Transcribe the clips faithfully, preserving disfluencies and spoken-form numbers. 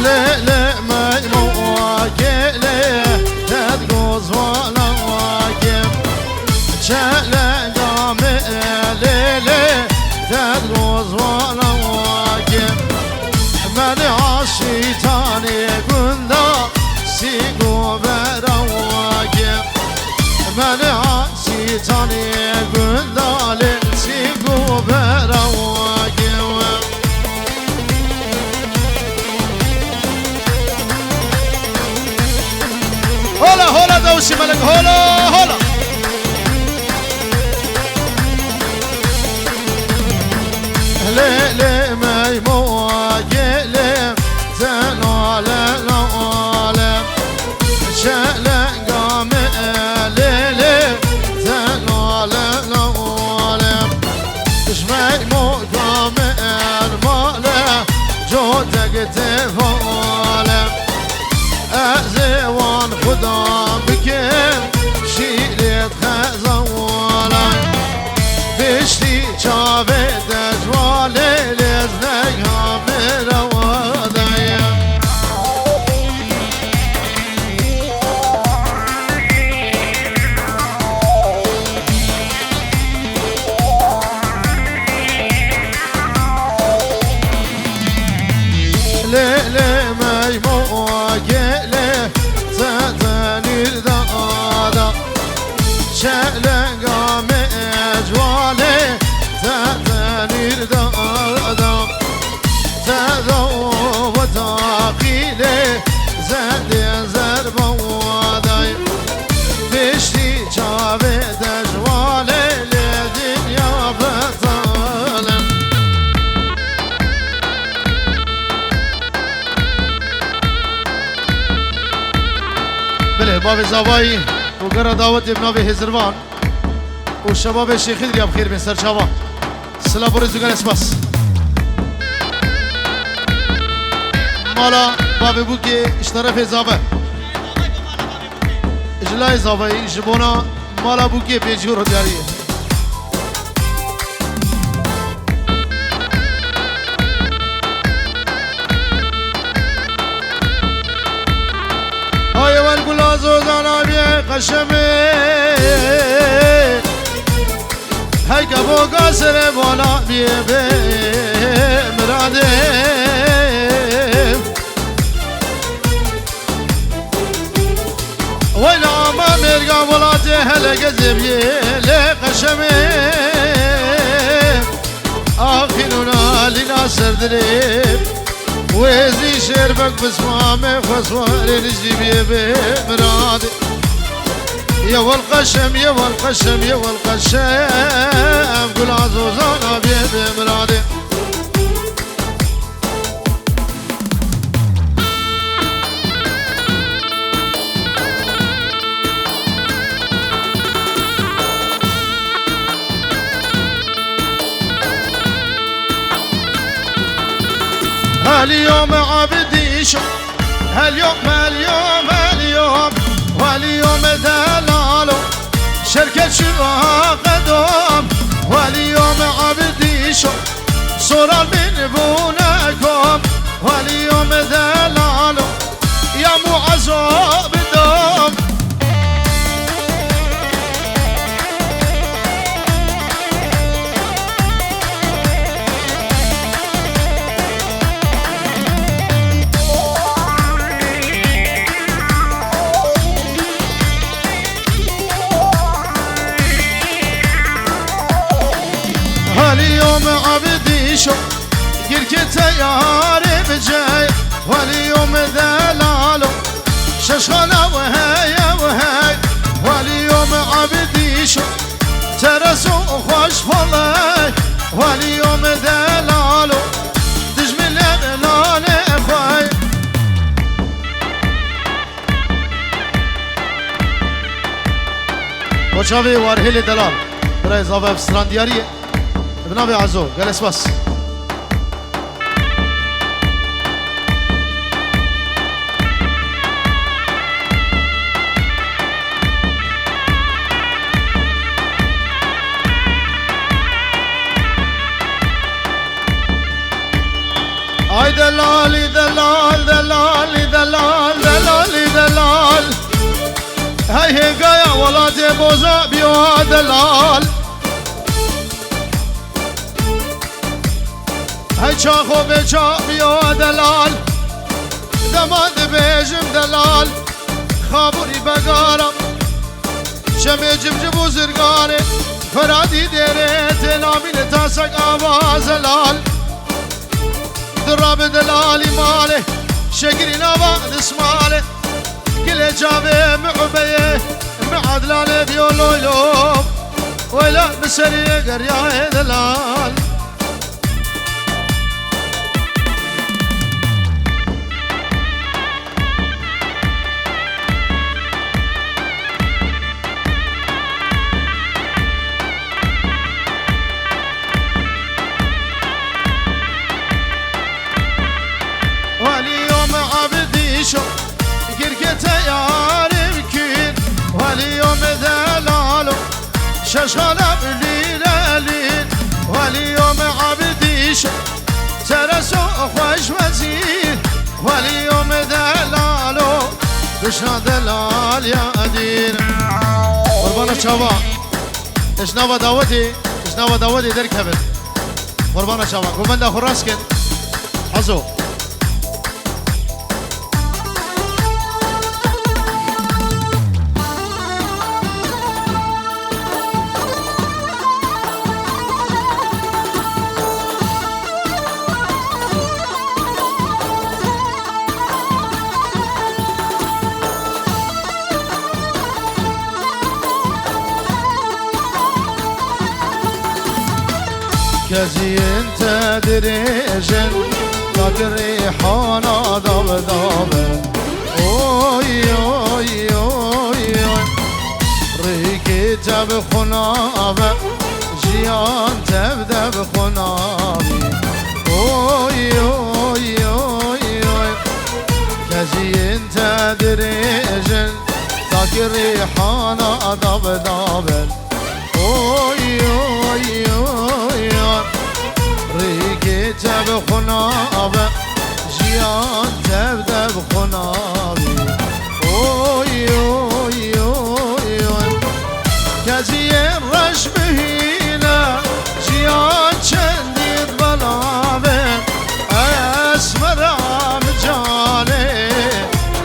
Lê, lê, meymo, gelê, ted goz vala, gem. Çelenga me, lê, lê, ted goz vala, gem. Mene aşîtanê gunda, sîgo vera, gem. Mene aşîtanê gunda, lê, sîgo vera, gem. Hola, hola, dawşî melek, hola, hola. Lê, lê, meymo, gelê, te lale, lale. Çelenga me, lê, lê, te lale, lale. Ji meymoka me el male, cotek tê vale. Ez ê wan xuda bikim, şîrê xezale. Piştî çavê te ji walê lê ez neyha mirawade ye. Lê, lê, meymo, gelê, te tenîr dada. Çelenga me, ecwalê, te tenîr dada. Te do ve taqîlê, zendê zerba wadayê. Piştî çavê te ji walê lê dinya betale. Belê, bavê zavayî û gera dawetê bi navê Hêzirvan û şebabê Şêxî dirya bi xêr bên serçava. Silav û rêz û gelek spas. Mala bavê Bûkê ji terefê Zave. Ji layê Zaveyî, ji bona mala Bûkê pêncî û rodyariyê. Hayê wel gula zozana bê qeşemê. Heyka boka serê bona bê bê miradê. Weyla ma mêrga welatê hele gezê biyê lê qeşemê. Axînûna lîna serdilê. Wê zî şêrbek bismamê xweswarê nijî biyê bê miradê. Ye wel qeşem, ye wel qeşem, ye wel qeşem. Gula zozana biyê bê miradê. Heliyom abdîşo, heliyom, heliyom, heliyom, heliyom delalo, şerke çuva qedom, heliyom abdîşo. Soran min bûne kom, welî yo me delalo, ya muezo bidom. Halî yo me abdîşo, girkê teyarê bicey. Halî yo me delalo, şeşxana we heye we hey. Halî yo me abdîşo, tereso xweş faley. Halî yo me delalo, dijmin lê nane xwey. Koçavê Warhêlê Delal, birayê zave ev strandiyariyê, bi navê Ezo, gelek spas. Ay delalî delal delal. Hêgaya welatê boza biyo delal. Hey çaxo bê ça biyo delal. Dema dibêjim delal, xabûrî begara. Şemê cimcim û zirgarê, Feradî dêrê têlamî li tasek ava zelal. Dirabe delalî malê, şekirî nava dismalê. Gilê çavê miubeyê, mi edlanê biyo loy lo. Weyla bi serî geriyayê delal. Welî yo me ebdîşo, girkete yarim kîr. Welî yo me delalo, şeş xala lîlelî. Welî yo me ebdîşo, tereso xweş wezîr. Welî yo me delalo, bişna delal ya edîr. Qurbana çava, ez nava dawetê, ez nava dawetê derkevin. Qurbana çava, govenda xwe rast kin. Hazo. Keziyên te dirêjin, tak rîhana dav dav e. Oy, oy, oy, oy. Rîkê te bi xwe nave, jiyan tev de bi xwe navî. Oy, oy, oy, oy. Keziyên te dirêjin, tak rîhana dav dav e. Oy, oy, oy, oy. Rîkê te bi xwe nave, jiyan tev de bi xwe navî. Oy, oy, oy, oy. Keziyên reş bihîne, jiyan çendî belav e. Esmera min canê,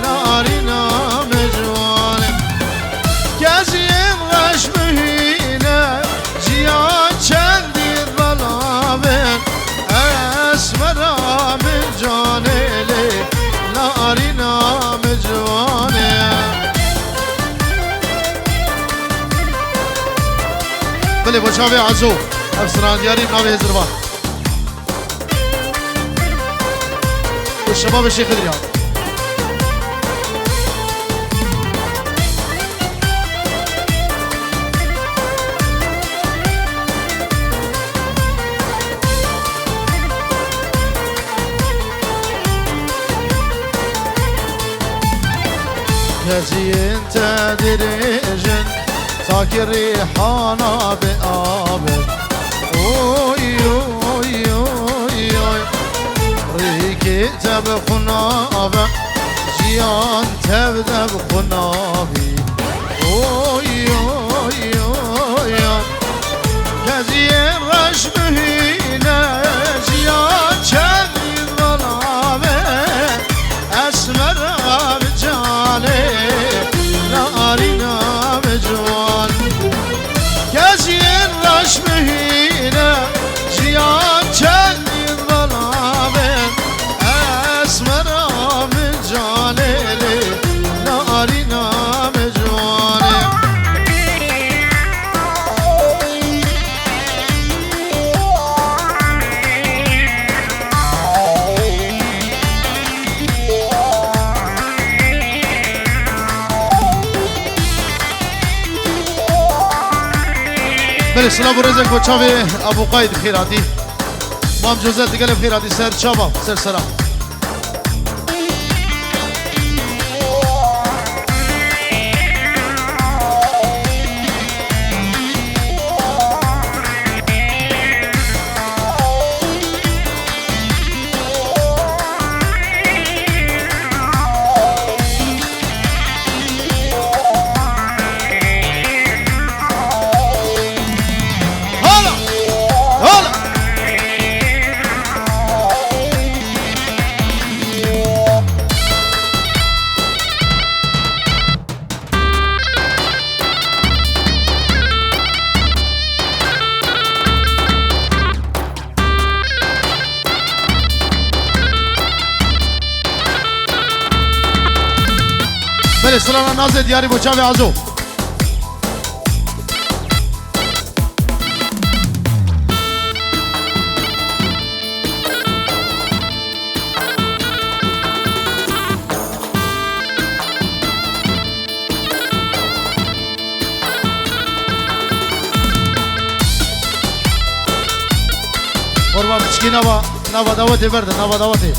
narîna min ciwanê. Keziyên reş bihîne, jiyan çendî belav e. Esmera min canê lê, narîna min ciwanê. Belê bo çavê Ezo, ev straniyarî navê Hizirvan. Û şebabê Şêx Xidrî ya. Keziyên te dirêjin, takî rîhana bi av e. Oy, oy, oy, oy. Rîkê te bi xwe nave, jiyan tev de bi xwe navî. Oy, oy, oy, oy. Keziyên reş bihîne, jiyan çendî belav e. Esmera min canê, narîna min ciwan. Keziyên reş bihîne, jiyan çendî belav e. Esmera min canê lê, narîna min ciwanê. Belê, silav û rêzek bo çavê Ebûqayî, bi xêr hatî. Mam Coze, tu gelê bi xêr hatî ser çava, ser sera. Silana Nazê diyarî bo çavê Azo. Qurban piçkî nava, nava dawetê berde, nava dawetê.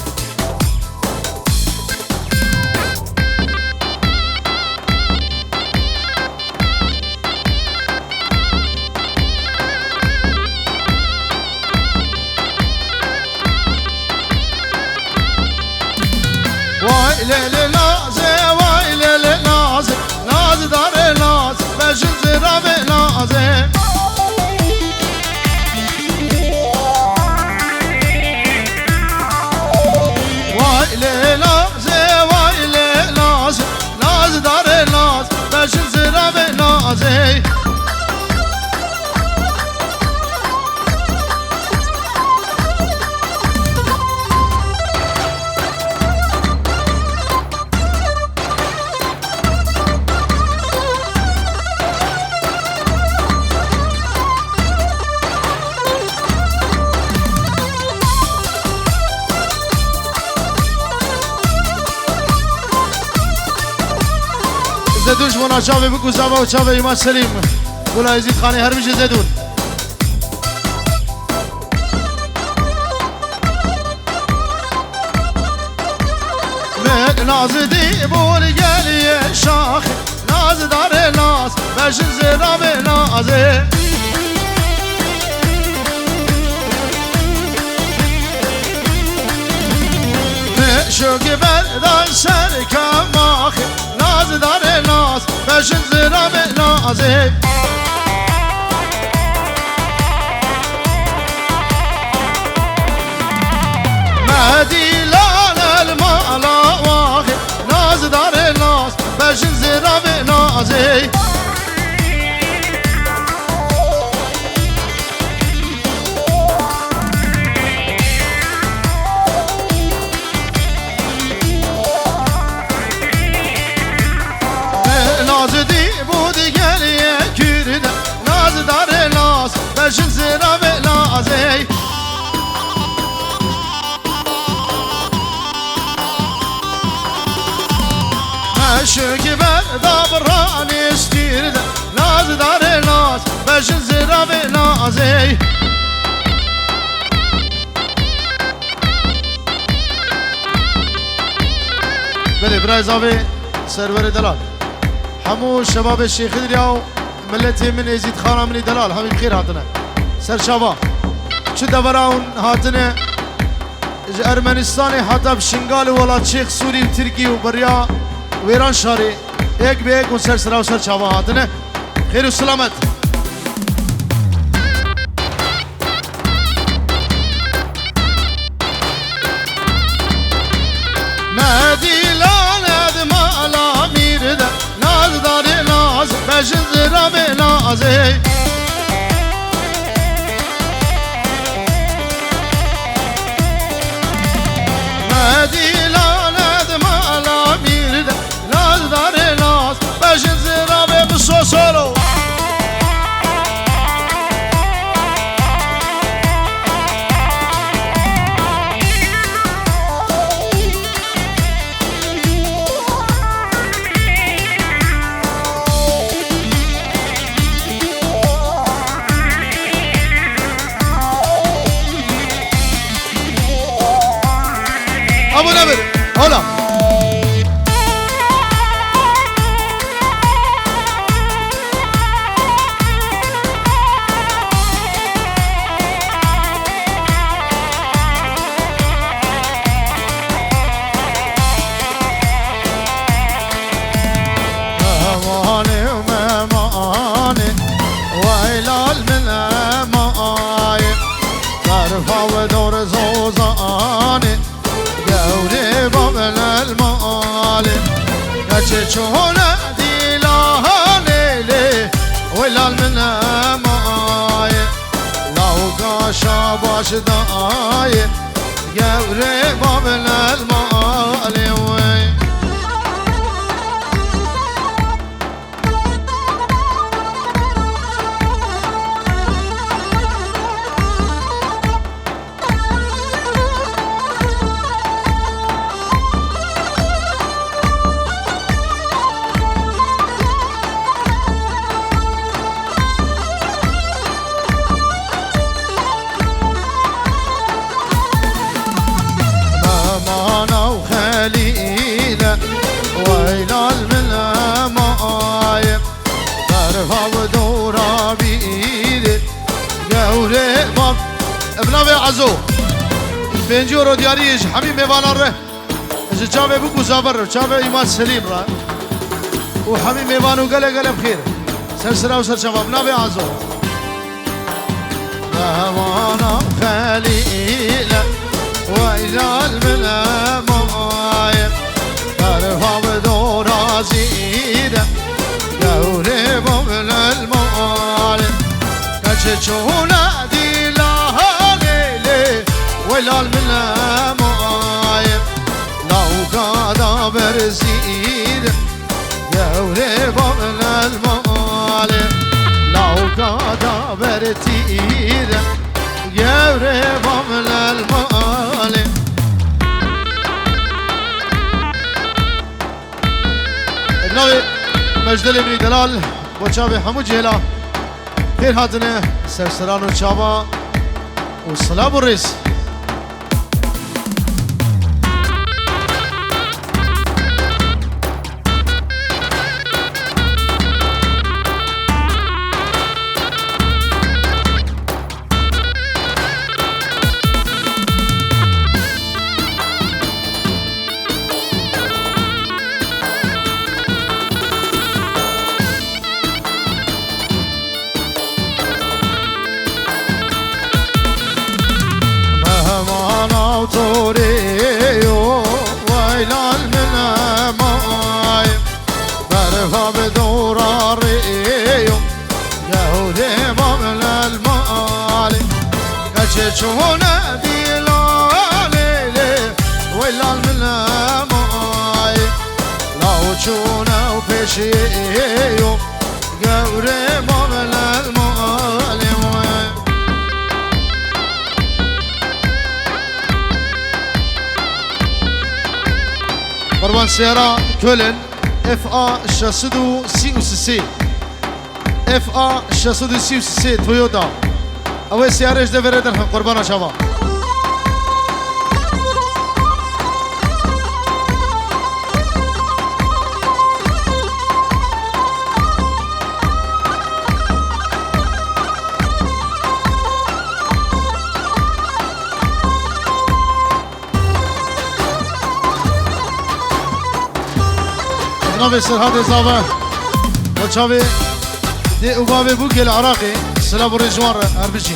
Vay lê lê Nazê, vay lê lê Nazê, Nazê darê Naz, bejin zêra vê Nazê. Vay lê Nazê, vay lê Nazê, Nazê darê Naz, bejin zêra vê Nazê. Zedûn ji bona çavê biku zava û çavê Îmam Selîm. Gula Êzîd Xanê her bijî Zedûn. Min Nazê dî bû li geliyê şaxê, Nazê darê Naz, bejin zêra vê Nazê. Min şokê berdan ser kemaxê, Nazê darê Naz, bejin zêra vê Nazê. Medîlan el mala waxê, Nazê darê Naz, bejin zêra vê Nazê. Nazê dî bû digeriyê Kürd, Nazê darê Naz, bejin zêra vê Nazê. Meşikî berda biranî stîr de, Nazê darê Naz, bejin zêra vê Nazê. Belê, birayê zavê Serwerê Delal. Hemû şebabê Şêxidriya û miletê min, Êzîdxana min ê delal, hemî bi xêr hatine. Ser çava. Çi devera hûn hatine, ji Ermenistanê heta bi Şingal û welatçêx Sûrî û Tirkî û beriya Wêranşarê, êk bi êk hûn ser sira û ser çava hatine. Xêr û silamet. Medîlan ed mala mîr de, Naz darê Naz, bejin zêra vê Nazê. Medîlan ed mala mîr de, Naz darê Naz, bejin zêra vê Miso solo. Abone bir. Hola. Memanê û memanê, weylal min emayê. Terfa we dor zozanê, gewrê babin el malê. Keçê çone dîlanê lê, weylal min emayê. Lawka şabaş dayê, gewrê babin el malê wey. Hav dora bîrê gewrê bab. Bi navê Ezo. Pêncî euro diyarî ji hemî mêvanan re. Ji çavê Bûk û Zaber re, çavê Îmad Selîm re. Û hemî mêvan û gele gele bi xêr. Ser sira û ser çava. Bi navê Ezo. Mehmana Xelîle, weylal min emaye, berfa bi dora zîde, gewrê bavlel male. Keçe çûne dîla halêlê, weylal min emaye, lawka da berzîde. Gewrê bavlel male, lawka da bertîre. Gewrê bavlel male. Navê Mecdelê Minî Delal, bo çavê hemû cihêla xêr hatine, ser seran û çava û silav û rêz. Mehmana torê yo, weylal min emaye, berfa bi dora rê yo, gewrê bavlel male. Keçe çûne dîla lêlê, weylal min emaye, law çûne û pêşê yo. Gewrê bavlel malê we. Qurban seyara Köln F A şeş sed û sî û sê. F A şeş sed û sî û sê Toyota. Ew ê seyarê ji deverê derxin qurbana çava. Navê Serhatê Zave. Bo çavê dê û bavê Bûkê li Iraqê. Silav û rêz ji wan re, her bijî.